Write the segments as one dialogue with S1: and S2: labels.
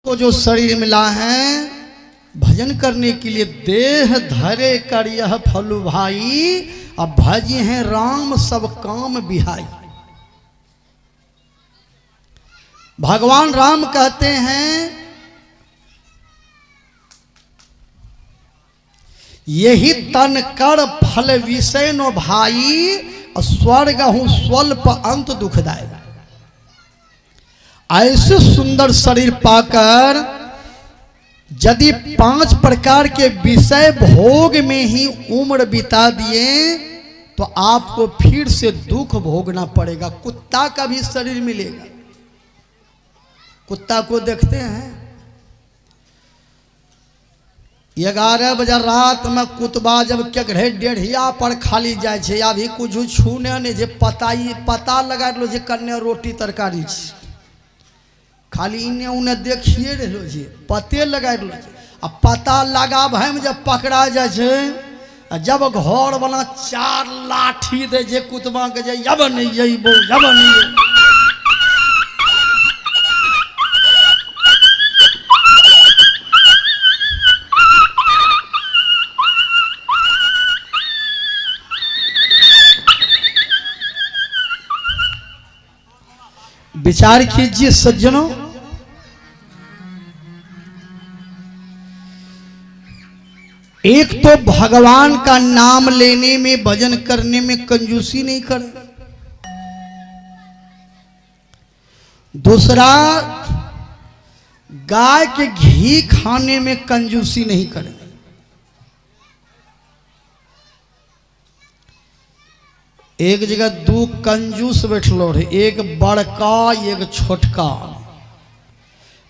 S1: को जो शरीर मिला है भजन करने के लिए, देह धरे कर यह फलु भाई, अब भजी हैं राम सब काम बिहाई। भगवान राम कहते हैं यही तन कर फल विषय नो भाई, स्वर्ग हूं स्वल्प अंत दुखदाय। ऐसे सुंदर शरीर पाकर यदि 5 प्रकार के विषय भोग में ही उम्र बिता दिए तो आपको फिर से दुख भोगना पड़ेगा। कुत्ता का भी शरीर मिलेगा। कुत्ता को देखते हैं 11 बजे रात में कुतबा जब केकरे डेढ़िया पर खाली जाए छे, अभी कुछ छूने नहीं जे, पता ही पता लगा लो जे कन्ने रोटी तरकारी छे, खाली इन्ने उन्ने देखिए रहलो जे, पते लगा लो जे। आ पता लगा भाई में जब पकड़ा जाए छे, आ जब घर वाला 4 लाठी दे जे कुतबा के, जे यब नहीं अइबो, यब नहीं अइबो। विचार कीजिए सज्जनों, एक तो भगवान का नाम लेने में, भजन करने में कंजूसी नहीं करें। दूसरा, गाय के घी खाने में कंजूसी नहीं करें। एक जगह 2 कंजूस बैठलो रहे, एक बड़का एक छोटका।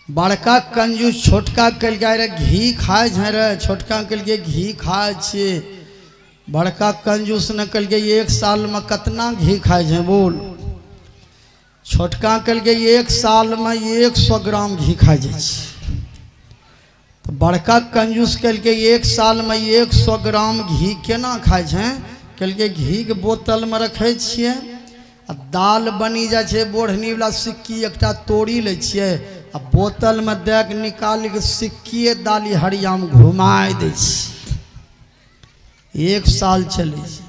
S1: बड़का कंजूस छोटका कहलकै रे घी खाए छै रे, छोटका कहलकै घी खाए छियै। बड़का कंजूस ने कहलकै 1 साल में कतना घी खाए छै बोल। छोटका कहलकै 1 साल में 100 ग्राम घी खाए जाइ छै। तो बड़का कंजूस कहलकै 1 साल में 100 ग्राम घी केना खाए छै? कहलकै घी के बोतल में रखै छियै आ दाल बनी जाइ छै बोढ़नी वाला सिक्की एकटा तोड़ी लै छियै आ बोतल में दए के निकालि के सिक्किए दालि हरियाम घुमाय दै छियै। 1 साल चलै छै।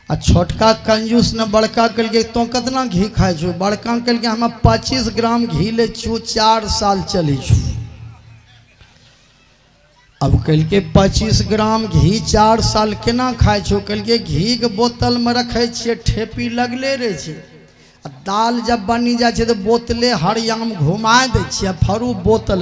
S1: आ छोटका कंजूस ने बड़का कहलकै तों कतना घी खाइ छौ? बड़का कहलकै हम 25 ग्राम घी लै छियौ, 4 साल चलै छौ। अब कहलकै 25 ग्राम घी 4 साल केना खाइ छौ? कहलकै घी के बोतल में रखै छियै, ठेपी लगले रहै छै आ दाल जब बनी जाइ छै तऽ बोतले हरियाम घुमा दै छियै, फरू बोतल